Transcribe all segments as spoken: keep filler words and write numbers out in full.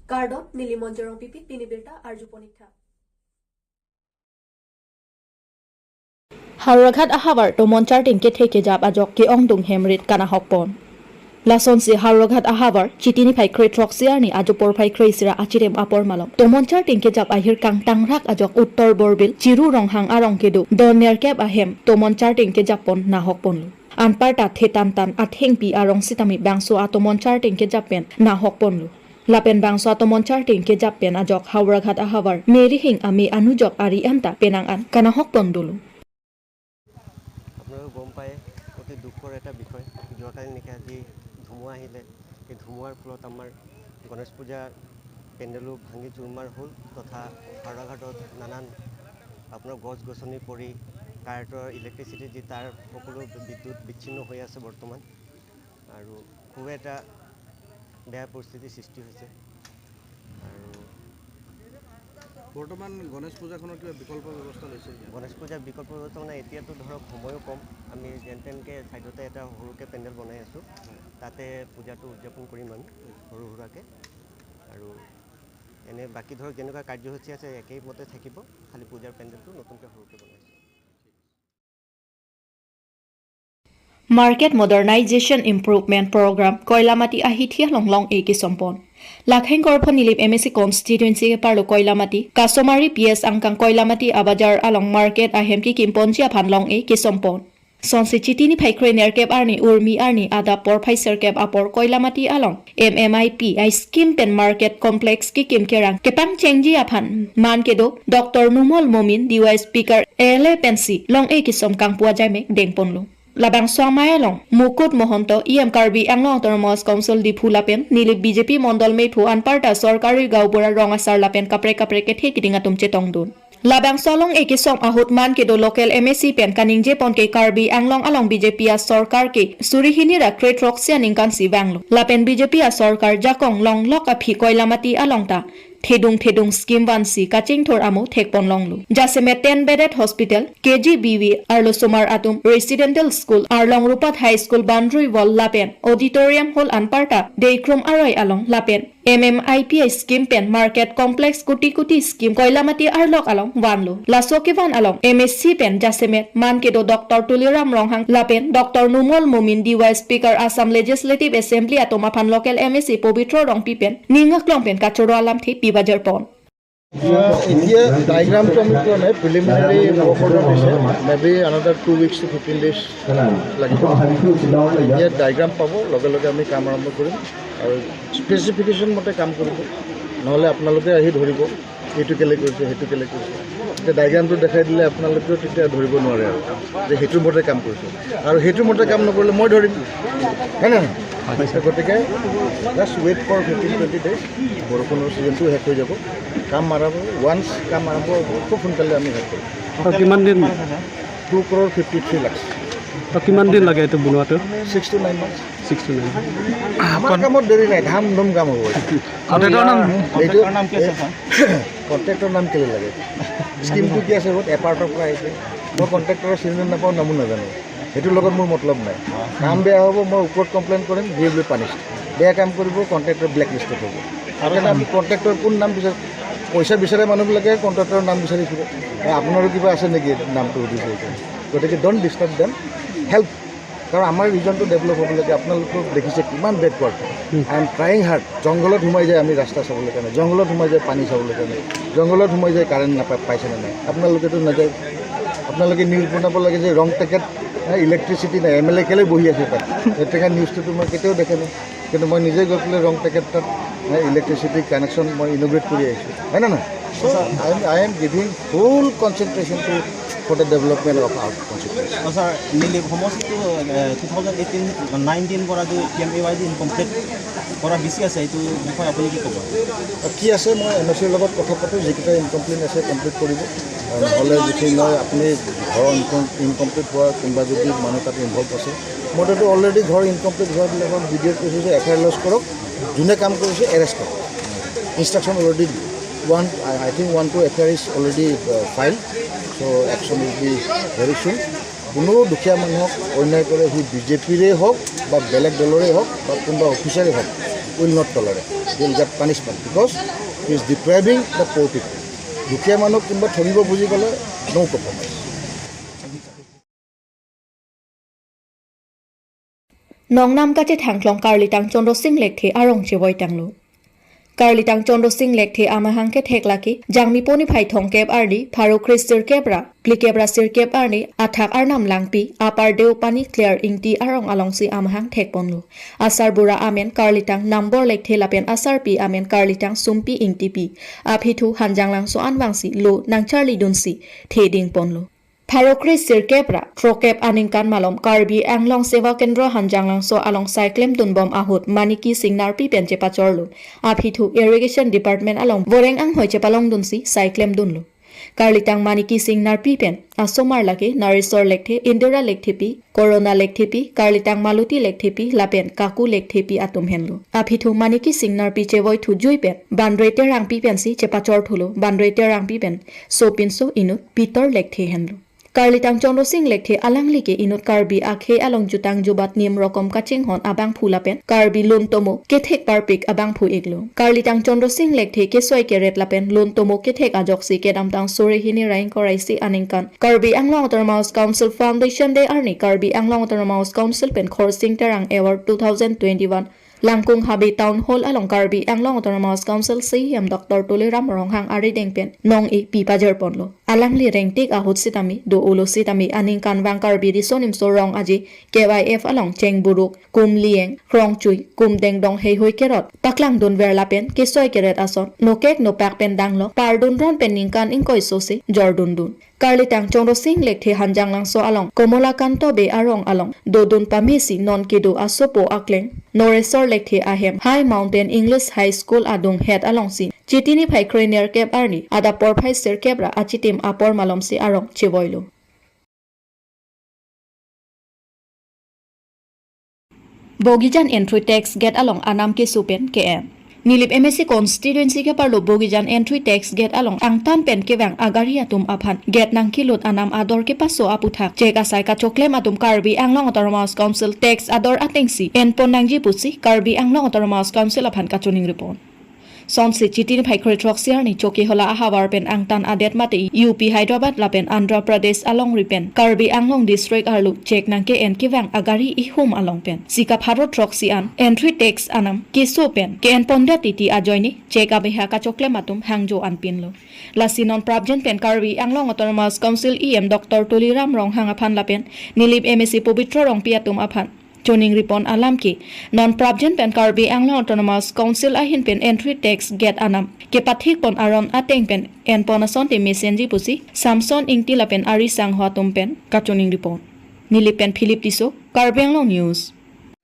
Kardom, neli Monjorong Pipit, pini birta arju ponik tha. Howraghat ahavar tomon charting kethe kejap ajok ke-ongdung hemrit kanahok pon. Lasonsi Howraghat ahavar Chiti niphai kre-throksi arni ajo porphai kre-isi ra achirem apor malom tomon charting kejap ahirkang tangrak ajok Uttor Borbil, Chiru Ronghang arong kedo don nerkep ahem tomon charting kejap pon nahok ponlo. Anparta thetan tan athengpi arong sitame bangso atomon charting kejap pen nahok ponlo. Lapen bangso atomon charting kejap pen ajok Howraghat ahavar Mary Hing ame anujok ari anta penang an kanahok pon dolo. আপোনালোকে গম পায়, অতি দুখৰ এটা বিষয়। যোৱাকালি নিশা যি ধুমুহা আহিলে, সেই ধুমুহাৰ ফলত আমাৰ গণেশ পূজা পেণ্ডেলো ভাঙি চুৰমাৰ হ'ল তথা হাওৰাঘাটত নানান আপোনাৰ গছ গছনি পৰি কাৰেণ্টৰ, ইলেক্ট্ৰিচিটি যি তাৰ সকলো বিদ্যুৎ বিচ্ছিন্ন হৈ আছে বৰ্তমান। আৰু খুব এটা বেয়া পৰিস্থিতিৰ সৃষ্টি হৈছে। আৰু বৰ্তমান গণেশ পূজাখনৰ কিবা বিকল্প ব্যৱস্থা লৈছে নেকি? গণেশ পূজাৰ বিকল্প ব্যৱস্থা মানে এতিয়াতো ধৰক সময়ো কম, আমি যেন তেনকে ছাইডতে এটা সৰুকৈ পেণ্ডেল বনাই আছোঁ। হয়। তাতে পূজাটো উদযাপন কৰিম আমি সৰু সুৰাকৈ। আৰু এনে বাকী ধৰক যেনেকুৱা কাৰ্যসূচী আছে একেই মতে থাকিব, খালি পূজাৰ পেণ্ডেলটো নতুনকৈ সৰুকৈ বনাইছোঁ। Market Modernization Improvement Program Koilamati ahithi along long-e kesom pon. Lakheng Korpho Nilip M A C constituency keparlo Koilamati, Kasomari P S angkang Koilamati abajar along market ahem kekim ponji aphan long-e kesom pon. Sonsi Chiti niphai kre-nerkep arni Urmi arni adap porphai serkep apor Koilamati along M M I P I scheme pen market complex kekim kerang kepangchengji aphan man kedo Doctor Numal Momin D Y speaker A L A pensi long-e kesom kangpu ajaimek dengponlo. Labangso amei along Mukut Mohanto E M Karbi Anglong Autonomous Council Diphu lapen Nilip B J P Mondol Meiphu anparta sorkari gaonbura rong asar lapen kaprek kaprek kethe keding atum chetongdun. Labangso along-e kesom ahut man kedo local M A C pen kaningje pon ke Karbi Anglong along B J P asorkar ke suri hini ra kre-throksi aningkan si vanglo. Lapen B J P asorkar jakong longlok aphi Koilamati along ta thedung thedung scheme vansi kachingthur amo thekpon longlo. Jasemet ten bedded hospital, K G B V arlosomar atum, residential school, Arlong Rupat High School boundary wall lapen auditorium hall anparta Deikrom aroi along lapen M M I P I scheme pen market complex kuti kuti scheme Koilamati arlok along vanlo. Laso kevan along M A C pen jasemet man kedo Doctor Tuliram Ronghang lapen Doctor Numal Momin D Y speaker Assam Legislative Assembly atum aphan local M A C Pobitro Rongpi pen ning aklong pen kachoro alamthe pibajar pon. এতিয়া ডায়েগ্ৰামটো আমি পোৱা নাই, preliminary work order দিছে, maybe another two weeks to fifteen days লাগিব। এতিয়া ডায়েগ্ৰাম পাব, লগে লগে আমি কাম আৰম্ভ কৰিম আৰু স্পেচিফিকেশ্যন মতে কাম কৰিব, নহ'লে আপোনালোকে আহি ধৰিব এইটো কেলে কৰিছে, সেইটো কেলে কৰিছে। এতিয়া ডায়েগ্ৰামটো দেখাই দিলে আপোনালোকেও তেতিয়া ধৰিব নোৱাৰে আৰু যে সেইটো মতে কাম কৰিছে, আৰু সেইটো মতে কাম নকৰিলে মই ধৰিম, হয় নে নহয়? গতিকে just wait for fifteen twenty days, বৰষুণৰ ছিজনটো শেষ হৈ যাব, কাম আৰম্ভ, ৱান্স কাম আৰম্ভ হ'ব, খুব সোনকালে আমি শেষ কৰিম। তো কিমান দিন? Two crore fifty three lakh. তো কিমান দিন লাগে এইটো বনোৱাটো? Six to nine months. Six to nine. আমাৰ কামত দেৰি নাই, ধাম ধুম কাম হ'ব। কণ্ট্ৰেক্টৰৰ নাম, এইটো, কণ্ট্ৰেক্টৰৰ নাম কি আছে, ছাৰ? কণ্ট্ৰেক্টৰৰ নাম কেলে লাগে? স্কিমটো কি আছে, ক'ত এপাৰ্টৰ পৰা আহিছে? মই কণ্ট্ৰেক্টৰৰ চিনি নাপাওঁ, নামো নাজানো, সেইটোৰ লগত মোৰ মতলব নাই। কাম বেয়া হ'ব, মই ওপৰত কমপ্লেইন কৰিম, হি উইল বি পানিছড। বেয়া কাম কৰিব, কণ্ট্ৰেক্টৰ ব্লেক লিষ্টত হ'ব। সেইকাৰণে আমি কণ্ট্ৰেক্টৰ কোন নাম বিচাৰ, পইচা বিচাৰে মানুহবিলাকে কণ্ট্ৰেক্টৰৰ নাম বিচাৰি ফুৰে। আপোনাৰো কিবা আছে নেকি নামটো সুধিছে এইটো? গতিকে ডণ্ট ডিষ্টাৰ্ব দেম, হেল্প। কাৰণ আমাৰ ৰিজনটো ডেভেলপ হ'ব লাগে। আপোনালোকক দেখিছে কিমান backward. I am trying hard. জংঘলত সোমাই যায় আমি ৰাস্তা চাবলৈ কাৰণে, জংঘলত সোমাই যায় পানী চাবলৈ কাৰণে, জংঘলত সোমাই যায় কাৰেণ্ট নাপায়, পাইছেনে নাই? আপোনালোকেতো নাযায়। আপোনালোকে নিউজ বনাব লাগে যে ৰং পেকেট, ইলেক্ট্ৰিচিটি নাই, এম এল এ কেলৈ বহি আছে তাত? সেই তেনেকুৱা নিউজটোতো মই কেতিয়াও দেখা নাই। কিন্তু মই নিজে গৈ পেলাই ৰং পেকেট তাত, ইলেক্ট্ৰিচিটি কানেকশ্যন মই ইনগ্ৰেট কৰি আহিছোঁ, হয় নে নহয়? So I am, I am giving full concentration to, for the development of our constituency. অ, ছাৰ, নিলিপ সমষ্টিটো, এ, টু থাউজেণ্ড এইটিন নাইনটিন পৰা যে P M A Y D incomplete কৰা বেছি আছে, এইটো বিষয়ে আপুনি কি ক'ব? কি আছে, মই এন অ' চিৰ লগত কথা পাতোঁ, যিকেইটা ইনকমপ্লিট আছে কমপ্লিট কৰিব। আৰু নহ'লে যদি মই, আপুনি ঘৰৰ ইনকম, ইনকমপ্লিট হোৱা কোনোবা যদি মানুহ তাত ইনভল্ভ আছে, মইতো অলৰেডি ঘৰ ইনকমপ্লিট হোৱাবিলাকক বি ডি অ'ক কৈছোঁ যে এফ আই আৰ লজ কৰক, যোনে কাম কৰিছে এৰেষ্ট কৰক। Instruction already one, I, I think one two F I R is already, uh, filed, so action will be very soon. কোনো দুখীয়া মানুহক অন্যায় কৰে, সি বি জে পিৰে হওক বা বেলেগ দলৰে হওক বা কোনোবা অফিচাৰে হওক, will not tolerate. He will get punishment because he is depriving the poor people. দুখীয়া মানুহ কোনোবা ঠগিব বুজি গ'লে no compromise. Nongnam kachethangklong Karlitang Chandra Sing Lekthe arong chevoi tanglo. Karlitang Chandra Sing Lekthe amahang kethek lake Jangmipo niphai thomkep arni pharo kre sirkep ra phlikep ra sirkep arni athak Arnam Langpi, Upper Deopani Clear Ingti arong alongsi amahang thekponlo. Asarbura amen Karlitang Nambor Lekthe lapen asarpi amen Karlitang Sumpi Ingtipi. Aphi thu Hanjanglangso anvangsi lo nangcharlidunsi thedingponlo. Pharo kre sirkep ra throkep aningkan malom Karbi Anglong Seva Kendra Hanjanglangso along sai klemdunbom ahut Maniki Singnarpi pen chepachorlo. Aphi thu Irrigation Department along voreng anghoi chepalongdunsi sai klemdunlo. Karlitang Maniki Singnarpi pen asomar lake Narisor Lekthe, Indira Lekthepi, Corona Lekthepi, Karlitang Maluti Lekthepi lapen Kaku Lekthepi atum henlo. Aphi thu Maniki Singnarpi chevoi thujui pen Banre Terangpi pensi chepachor thulo. Banre Terangpi pen sopinso inut Peter Lekthe henlo. Karlitang Chandra Sing Lekthe alangli ke inut Karbi akhei along jutang jubat nim rokom kachinghon abangphu lapen Karbi lun tomo kethek parpik abangphu iklo. Karlitang Chandra Sing Lekthe kesoi keret lapen lun tomo kethek ajoksi kedamtang suri hini ra ingkoi ra isi aningkan Karbi Anglong Autonomous Council Foundation Day arni Karbi Anglong Autonomous Council pen Khorsing Terang Award two thousand twenty-one Langkung Habe Town Hall along Karbi Anglong Autonomous Council C E M Doctor Tuliram Ronghang arideng pen nong-e pi pajirponlo. Alangli rengtik ahut sitame do-olo sitame aningkanvang Karbi Riso Nimso Rong Aje K Y F along chengburuk, kum lieng, krongchui, kum dengdong heihui kerot paklangdunver lapen kesoi keret ason nokek nopak pen danglo pardunron pen ningkan ingkoi sose jordundun. Karlitang Chandra Sing Lekthe Hanjanglangso along Komolakanto Bey arong along dodun pamesi non kedo asopo akleng Noresor Lekthe ahem High Mountain English High School adung het alongsi Chiti niphai krenerkep arni adap porphai sirkep ra achitim apor malomsi arong chevoilo. Bogijan Entry Tax Gate along anam keso pen ke-en. Nilip M A C constituency keparlo Bogijan Entry Tax Gate along angtan pen kevang agari atum aphan gate nangkelut anam ador kepaso aputhak chek asai kachoklem atum Karbi Anglong Autonomous Council tax ador atengsi enpon nangji pusi Karbi Anglong Autonomous Council aphan kachoningripon. Sonsi Chiti niphai kre throksi arni Chokihola ahavar pen angtan adet mate U P Hyderabad lapen Andhra Pradesh alongri pen Karbi Anglong district arlo chek nangke-en kevang agari ihum along pen sika pharo throksi an entry tax anam keso pen ke-enpondet titi ajoine chek abeha kachoklem atum hangjo anpinlo. Lasi non prapjin pen Karbi Anglong Autonomous Council E M Doctor Tuliram Ronghang aphan lapen Nilip M A C Pobitro Rongpi atum aphan choningripon alam ke, non prapjin pen Karbi Anglong Autonomous Council ahin pen entry tax gate anam kepathikpon aron ateng pen enpon asonte mesenji pusi Samson Ingti lapen ari sangho atum pen kachoningripon. Nilip pen Philip Tisso, Karbi Anglong News.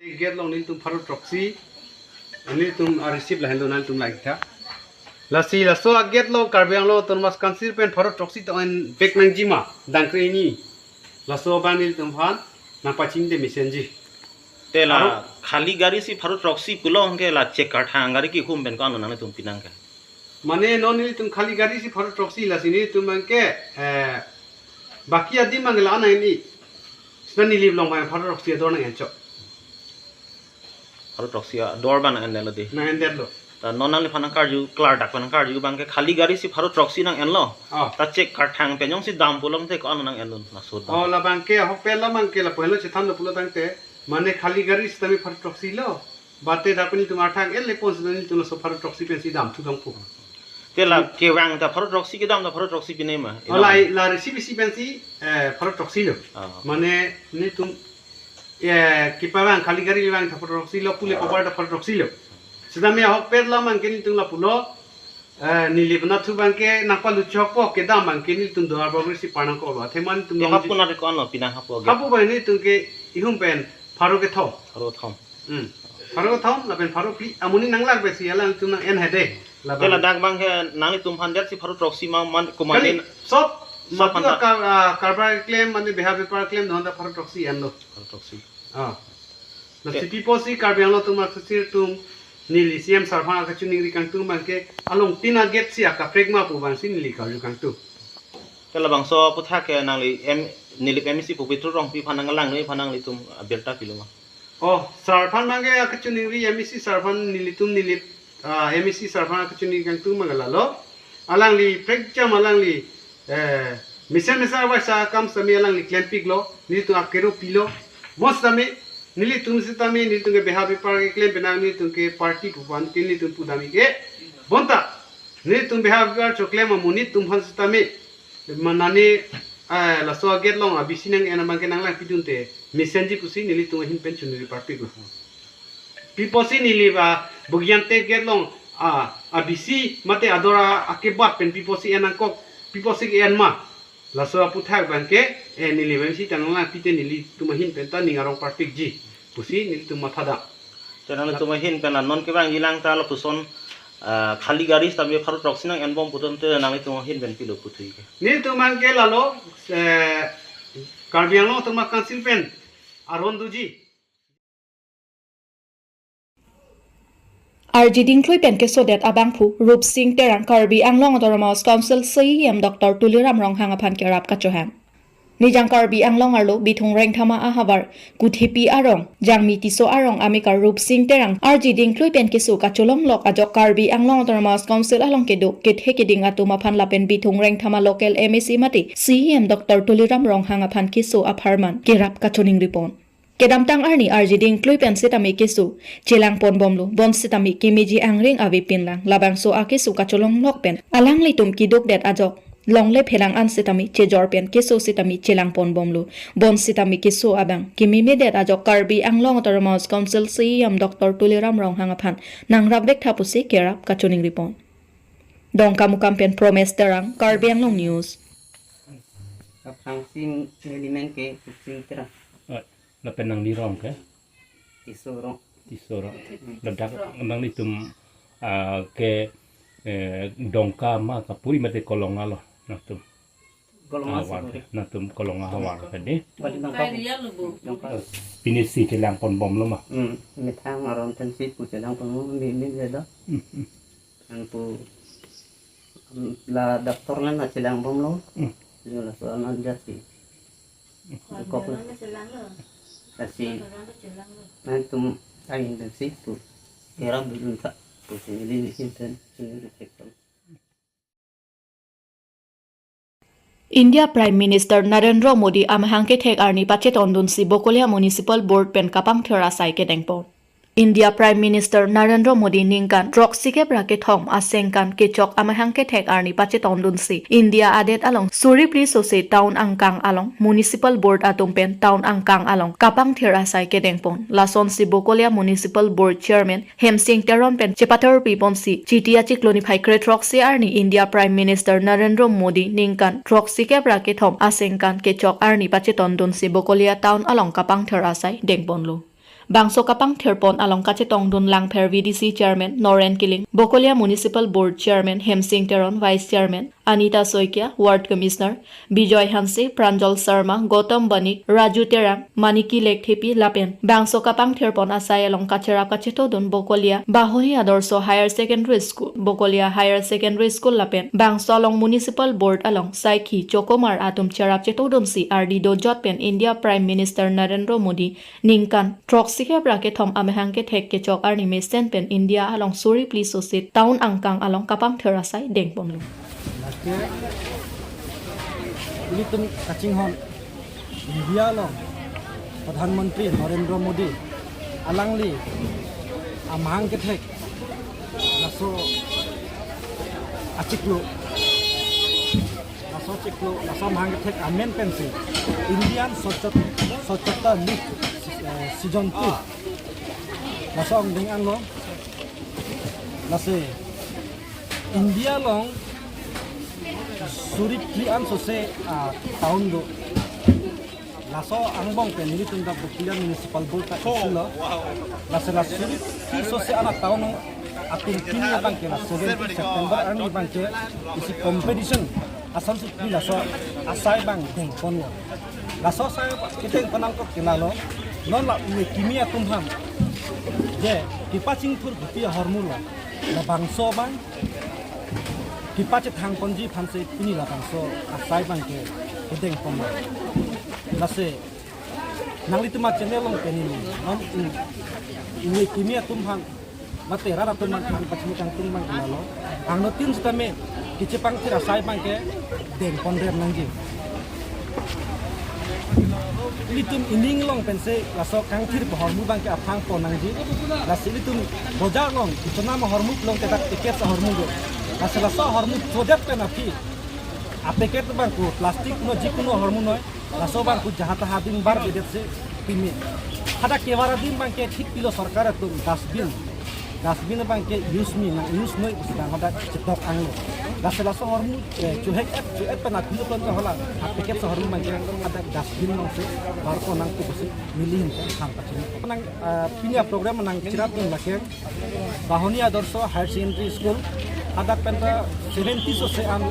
Gate along nelitum pharo throksi, nelitum a-receipt lahenlo, nelitum lagi tha. Lasi laso a-gate along Karbi Anglong Autonomous Council pen pharo throksi tong-en vek nangji ma, dangkre hini. Laso abang nelitum aphan nangpachingde mesenji. Te la aro khali gari si pharo throksi pulo anke la chek karthang gari kehum pen ko-an lo nanglitum pinang ke? Mane non nelitum khali gari si pharo throksi, lasi nelitum abangke, eh, baki adim abang la-an nang-en-i. Sita Nilip along abang pharo throksi ador nang-enchok. Pharo throksi ador abang nang-endetlo de. Nang-endetlo. Ta non nangliphan nangkarju, klardak pen nangkarju abangke khali gari si pharo throksi nang-enlo. Oh. Ta chek karthang pen jongsi dam pulo tangte ko-an nang-endun laso dam? Oh, labangke ahokpet labangke lapu-an lo chethanlo pulo tangte. Mane khali gari sitame pharo throksi lo. Bate dak pen nelitum arthak el lepon sita nelitum laso pharo throksi pensi damthu dampo. Te la kevang ta pharo throksi, kedam ta pharo throksi pine ma? Oh, la, la receipt isi pensi, eh, pharo throksi lo. Ah. Mane nelitum, eh, kepavang khali gari vang ta pharo throksi lo, pule pabar ta pharo throksi lo. Sitame ahokpet labangke nelitum lapulo, eh, Nilip anatthu abangke nangpaluchokpo, kedam abangke nelitum Duarbagori si par nangkoklo. Athema nelitum, te nong hapu ji- na ko-an lo pinang hapu gate? Hapu abang nelitum ke ihum pen pharo kethom. Pharo thom. Hmm. Pharo thom lapen pharo phli amonit nanglak pensi alanglitum nang-en hede. Te labang, ladak abangke nanglitum aphan det si pharo throksi ma, man komat kali, den? Sob, sob madu aphan ta. Akar-, ah, karbar keklem, mane beha bepar keklem, non ta pharo throksi enlo. Pharo throksi. Ah. La te- siti pusi Karbi Anglong atum aksosir atum neli C M sir aphan kachiningri kangtung abangke along tin a-gate si akaprek ma pu abangsi neli karju kangtung. Te labangso aputhak ke nangli M, Nilip M A C Pobitro Rongpi aphan nanglang noi aphan nanglitum abirta pilo ma? Oh, sar aphan abangke akachiningri, M A C sar aphan nelitum neli, ah, M A C sar aphan akachiningri kangtung abangke lalo. Alangli prekjam alangli, eh, mesen mesen avarsai akam sitame alangli klempiklo, nelitum akero pilo. Bonsetame, nelitum sitame, nelitum ke beha bepar keklem penang, nelitum ke party pu aphan ke nelitum pudam ik ke. Bonta, nelitum beha bepar choklem amonit atum aphan sitame, manani, eh, laso a-gate along a-B C nang-en abangke nanglangpidunte mesenji pusi nelitum ahin pen choningri parpiklo. Pi apotsi neli ba Bugyan Te gate along a, a-B C mate ador a, akebat pen pi apotsi en nangkok, pi apotsi en ma. Laso aputhak abangke, eh, neli abangsi ta nanglangpite nelitum ahin pen ta ning arong parpikji pusi nelitum mathadam. Te nanglitum ahin pen la non kevangjilang ta lapuson, ah, khali gari sitame pharo throksi nang-enbom putum te nanglitum ahin pen pilo puthu ik ke. Nelitum abangke lalo, eh, Karbi Anglong Autonomous Council pen aron doji. Arjiding klui pen kesodet abangphu Rupsing Terang Karbi Anglong Autonomous Council C E M Doctor Tuliram Ronghang aphan kerap kachohang. Nijang Karbi Anglong arlo Bithung Rengthama ahavar Kuthepi arong, Jangmi Tisso arong amekar Rupsing Terang arjiding klui pen keso kacholonglok ajok Karbi Anglong Autonomous Council along kedo kethe keding atum aphan lapen Bithung Rengthama local M A C mate C E M Doctor Tuliram Ronghang aphan keso apharman kerap kachoningripon. Kedamtang arni arjiding klui pen sitame keso chelangponbomlo, bonsitame kemeji angring avepinlang, labangso akeso kacholonglok pen alanglitum kidukdet ajok longle phelang an sitame chejor pen keso sitame chelangponbomlo, bonsitame keso abang kememedet ajok Karbi Anglong Autonomous Council C E M Doctor Tuliram Ronghang aphan nangrapvek tha pusi kerap kachoningripon. Dongkamukam pen Promes Terang, Karbi Anglong News. Kaprang si neli men ke Rupsing Terang. Eh, lapen nanglitum ke? Tisso arong. Tisso arong. Ladak nanglitum, ah, ke, eh, Dongka ma Kapuri mate Kolonga lo, nangtum? Kolonga havar, Kapuri. Nangtum Kolonga havar tadi. Bali Dongka. Dongka. Pini si chelangponbomlo ma? Hmm, methang aron ten si pu chelangponbom, mi, mi, ya da. Hmm, hmm. Nangpu, mm, la doctor nang na chelangbomlo. Hmm. Yo laso anan jati. Kok na chelang lo. Lasi. Chelang lo, chelang lo. Nangtum ai intensive pu kerap dun tha. Pu sini ini inten, sini detektor. India Prime Minister Narendra Modi amahang kethek arni pachetongdunsi Bokolia Municipal Board pen kapangthir asai kedengpon. India Prime Minister Narendra Modi ningkan throksi kep ra kethom asengkan kechok amahang kethek arni pachetongdunsi India adet along suri phli sose town angkang along Municipal Board atum pen town angkang along kapangthir asai kedengpon. Lasonsi Bokolia Municipal Board Chairman Hemsing Teron pen chepathorpiponsi Chiti achiklo niphai kre throksi arni India Prime Minister Narendra Modi ningkan throksi kep ra kethom asengkan kechok arni pachetongdunsi Bokolia Town along kapangthir asai dengponlo. Bangso kapangthirpon along kachetongdun Langpher V D C Chairman Noren Killing, Bokolia Municipal Board Chairman Hemsing Teron, Vice Chairman Anita Saikia, Ward Commissioner Bijoy Hanse, Pranjal Sharma, Gautam Banik, Raju Terang, Maniki Lekthepi lapen bangso kapangthirpon asai along kacherap kachetongdun Bokolia Bahuri Adorsho Higher Secondary School, Bokolia Higher Secondary School lapen bangso along Municipal Board along saikhi chokomar atum cherap chetongdunsi ardi dojot pen India Prime Minister Narendra Modi ningkan throksi kep ra kethom amahang kethek kechok arni mesen pen India along suri phli sose town angkang along kapangthir asai dengponlo. Lake ilitum kachinghon India along Pradhan Mantri Narendra Modi alangli amahang kethek laso achiklo, laso achiklo, laso amahang kethek amen pensi Indian Swachhata, Swachhata League, eh, season two. Laso angdeng anlo. Lasi India along suri phli an sose, ah, town do. Laso angbong pen nelitum dak Bokolia Municipal Board ta isi lo. Lasi la suri phli sose an a-town atum pini abangke la seventeen September arni abangke isi competition asonsi pini laso asai abang dengponlo. Laso asai kedengpon angkok ke lalo. Non la ue kimi atum aphan je kepachingthur buti ahormu lo. Labangso abang kepachethangponji aphansi pini labangso asai abangke kedengponlo. Lasi Nanglitum a channel along pen neli non, mm, neli kimi atum aphan, mate rat atum aphan pachini kangtung abang ke lalo. Angno tin sitame kachepangthir asai abang ke dengpon rem nangji. Ilitum ining along pensi laso kangthir ahormu abang ke aphrang pon nangji. Lasi ilitum bojar along, ichonam ahormu along ke dak packet ahormu do. Lasi laso ahormu chodet pen aphi, a packet abang ko plastic no, jikunu ahormu noi, laso abang ko jaha taha dingbar bedet si pimi. Hadak kevar adim abang ke thik pilo sorkar atum dustbin. Dustbin abang ke use me, nang use noi pusi abang hadak chetok anglo. Lasi laso ahormu, eh, chohek et, cho-et pen aphi lo pen hala, a packet ahormu abang ke hadak dustbin alongsi bar pon nangkok pusi neli ahin pen than pachini. Nang, eh, pini a program nangcherapdun lake Bahoni Adarsha Higher Secondary School, hadak pen ta seventy sose an,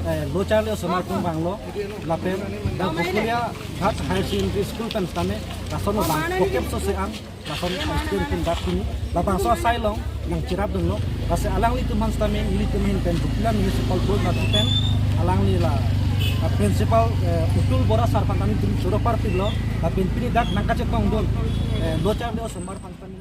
eh, lo charli osomar atum vanglo, lapen dak Gokulia Ghat Higher Secondary School pen sitame lason abang kokep sose an, lason student atum dak pini, labangso asai along nangcherapdunlo. Lasi alanglitum aphan sitame, ilitum ahin pen Gokulia Municipal Board atum pen, alangli la, ah, Principal, eh, Utul Bora sir aphan tame itum choro parpiklo, lapen pini dak nangkachetongdun, eh, lo charli osomar aphan sitame